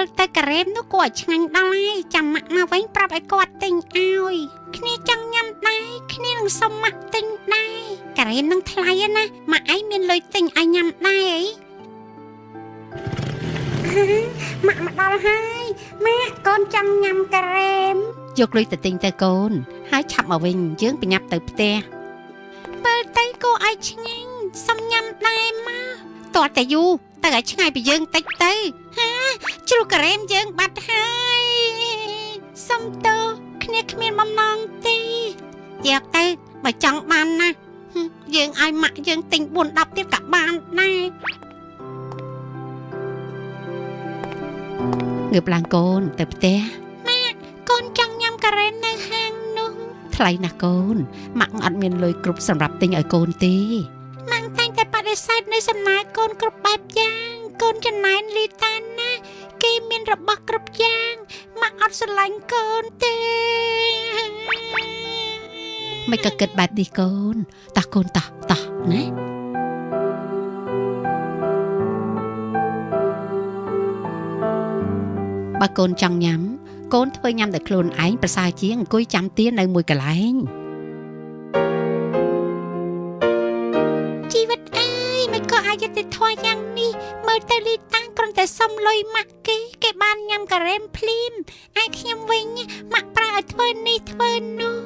លទៅការ៉េមនោះគួរឲ្យឆ្ងាញ់ដល់ហើយចាំម៉ាក់មកវិញប្រាប់ឲ្យគាត់ទិញឲ្យគ្នាចង់ញ៉ាំដែរគ្នានឹងសុំម៉ាក់ទិញដែរការ៉េមនឹងថ្លៃណាម៉ាក់ឯងមានលុយទិញឲ្យញ៉ាំដែរអីម៉ាក់មកដល់ហើយម៉ាក់កូនចង់ញ៉ាំការ៉េមយកលុយទៅទិញទៅកូនហើយឆាប់មកវិញយើងប្រញាប់ទៅផ្ទះមើលទៅគួរឲ្យឆ្ងាញ់សុំញ៉ាំដែរមកតើតែយូរទៅឲ្យឆ្ងាយពីយើងតិចទៅហាជ្រុះការ៉េមយើងបាត់ហើយសុំទោសគ្នាគ្មានបំណងទេយកទៅបើចង់បានណាយើងឲ្យម៉ាក់យើងទិញ4 10ទៀតក៏បានដែរងើបឡើងកូនទៅផ្ទះម៉ាក់កូនចង់ញ៉ាំការ៉េមនៅហាងនោះថ្លៃណាស់កូនម៉ាក់អត់មានលុយគ្រប់សម្រាប់ទិញឲ្យកូនទេម៉ាក់តែងតែបដិសេធនៅសំណើកូនគ្រប់បែបយ៉ាងកូនចំណែនលីតាណាគេមានរបស់គ្រប់យ៉ាងម៉ាក់អត់ស្រឡាញ់កូនទេមិនក៏គិតបែបនេះកូនតោះកូនតោះតោះណាបើកូនចង់ញ៉ាំកូនធ្វើញ៉ាំតែខ្លួនឯងប្រសើរជាងអង្គុយចាំទាននៅមួយកន្លែងជីវិតអើយមិនក៏អយុត្តិធម៌យ៉ាងនេះមើលទៅលីតាំងគ្រាន់តែសុំលុយម៉ាក់គេគេបានញ៉ាំការ៉េមភ្លាមឯខ្ញុំវិញម៉ាក់ប្រើឲ្យធ្វើនេះធ្វើនោះ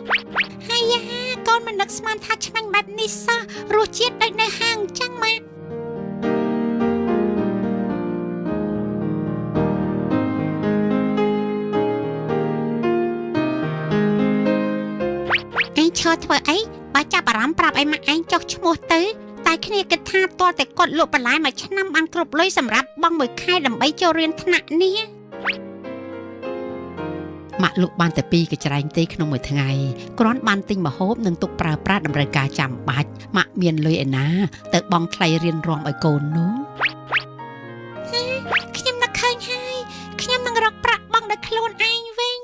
ហើយយ៉ាកូនមិននឹកស្មានថាឆ្ងាញ់បែបនេះសោះរសជាតិដូចនៅហាងអញ្ចឹងម៉ាក់ឯងឈរធ្វើអីបើចាប់អារម្មណ៍ប្រាប់ឲ្យម៉ាក់ឯងចុះឈ្មោះទៅតែគ្នាគិតថាទាល់តែគាត់លក់បន្លែមួយឆ្នាំបានគ្រប់លុយសម្រាប់បង់មួយខែដើម្បីចូលរៀនថ្នាក់នេះម៉ាក់លក់បានតែ2កញ្ច្រែងទេក្នុងមួយថ្ងៃគ្រាន់បានទិញម្ហូបនិងទុកប្រើប្រាស់តម្រូវការចាំបាច់ម៉ាក់មានលុយឯណាទៅបង់ថ្លៃរៀនរំឲ្យកូននោះខ្ញុំនឹកឃើញហើយខ្ញុំនឹងរកប្រាក់បង់ដោយខ្លួនឯងវិញ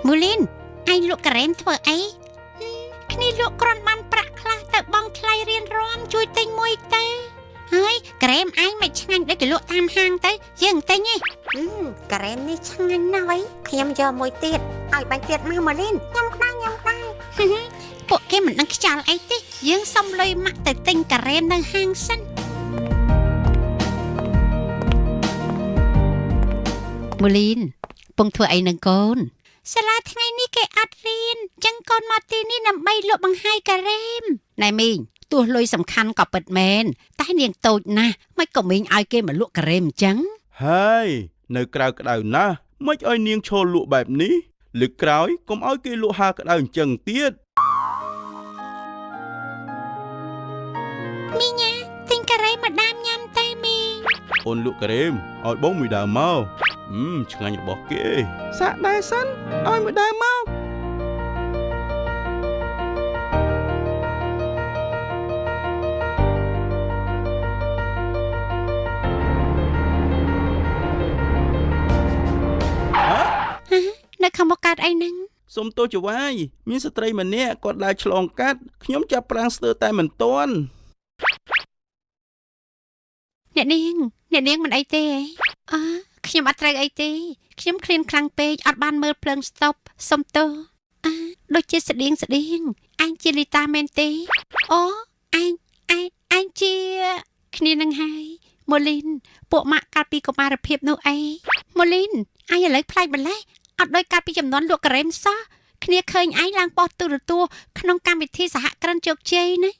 មូលីនឯងលក់ការ៉េមធ្វើអីគ្នាលក់គ្រាន់បានប្រាក់ខ្លះទៅបង់ថ្លៃរៀនរំជួយទិញមួយទៅហើយការ៉េមឯងមិនឆ្ងាញ់ដូចគេលក់តាមហាងទៅយើងទិញទេការ៉េមនេះឆ្ងាញ់ណាស់វ៉ៃខ្ញុំយកមួយទៀតឲ្យបាញ់ទៀតមកម៉ូលីនញ៉ាំដែរញ៉ាំដែរពួកគេមិនដឹងខ្យល់អីទេយើងសុំលុយម៉ាក់ទៅទិញការ៉េមនៅហាងសិនម៉ូលីនពងធ្វើអីនឹងកូនសាលាថ្ងៃនេះគេអត់រៀនចឹងកូនមកទីនេះដើម្បីលក់បង្ហាយការ៉េមណែមីងទោះលុយសំខាន់ក៏ពិតមែនតែនាងតូចណាស់មិនក៏មីងឲ្យគេមកលក់ការ៉េមអញ្ចឹងហើយនៅក្រៅក្តៅណាស់មិនឲ្យនាងឈរលក់បែបនេះលើកក្រោយកុំឲ្យគេលក់ហាក្តៅអញ្ចឹងទៀតមីងទិញការ៉េមមកដើមញ៉ាំទៅមីងអូនលក់ការ៉េមឲ្យបងមួយដើមមកឆ្ងាញ់របស់គេសាក់ដែរសិនឲ្យមួយដើមមកនៅខាងមុខកើតអីហ្នឹងសុំទោសចវាយមានស្ត្រីម្នាក់គាត់ដើរឆ្លងកាត់ខ្ញុំចាប់ប្រាំងស្ទើរតែមិនទាន់អ្នកនាងអ្នកនាងមិនអីទេអើខ្ញុំអត់ត្រូវអីទេខ្ញុំឃ្លានខ្លាំងពេកអត់បានមើលភ្លើងស្តុបសុំទោសអើដូចជាស្តៀងស្តៀងឯងជាលីតាមែនទេអូឯងឯងឯងជាគ្នានឹងហើយម៉ូលីនពួកម៉ាក់កាលពីកុមារភាពនោះអីម៉ូលីនឯងឥឡូវប្លែកម្លេះអត់ដូចកាលពីចំនួនលក់ការ៉េមសោះគ្នាឃើញឯងឡើងប៉ុស្តិ៍ទូរទស្សន៍ក្នុងកម្មវិធីសហគ្រិនជោគជ័យណា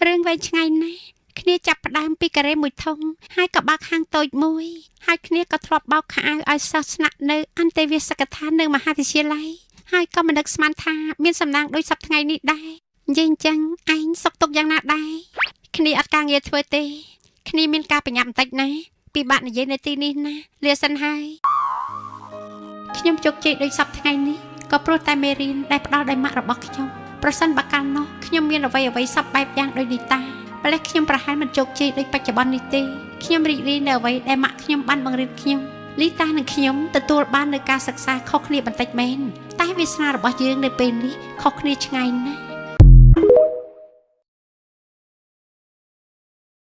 រឿងវែងឆ្ងាយណាស់គ្នាចាប់ផ្ដើមពីការ៉េមមួយធុងហើយក៏បើកហាងតូចមួយហើយគ្នាក៏ធ្លាប់បោកខោអាវឲ្យសិស្សស្នាក់នៅអន្តេវាសិកដ្ឋាននៅមហាវិទ្យាល័យហើយក៏មិននឹកស្មានថាមានសំណាងដូចសប្តាហ៍ថ្ងៃនេះដែរនិយាយអញ្ចឹងឯងសុខទុក្ខយ៉ាងណាដែរគ្នាអត់ការងារធ្វើទេគ្នាមានការប្រញាប់បន្តិចណាពិបាកនិយាយនៅទីនេះណាលាសិនហើយខ្ញុំជោគជ័យដូចសប្តាហ៍ថ្ងៃនេះក៏ព្រោះតែមេរៀនដែលផ្ដល់ដោយម៉ាក់របស់ខ្ញុំប្រសិនបើកាលនោះខ្ញុំមានអ្វីៗសពបែបយ៉ាងដូចនេះតាម្ល៉េះខ្ញុំប្រហែលមិនជោគជ័យដូចបច្ចុប្បន្ននេះទេខ្ញុំរីករាយនៅអ្វីដែលម៉ាក់ខ្ញុំបានបង្រៀនខ្ញុំលីតានិងខ្ញុំទទួលបាននូវការសិក្សាខុសគ្នាបន្តិចមែនតែវាសនារបស់យើងនៅពេលនេះខុសគ្នាឆ្ងាយណាស់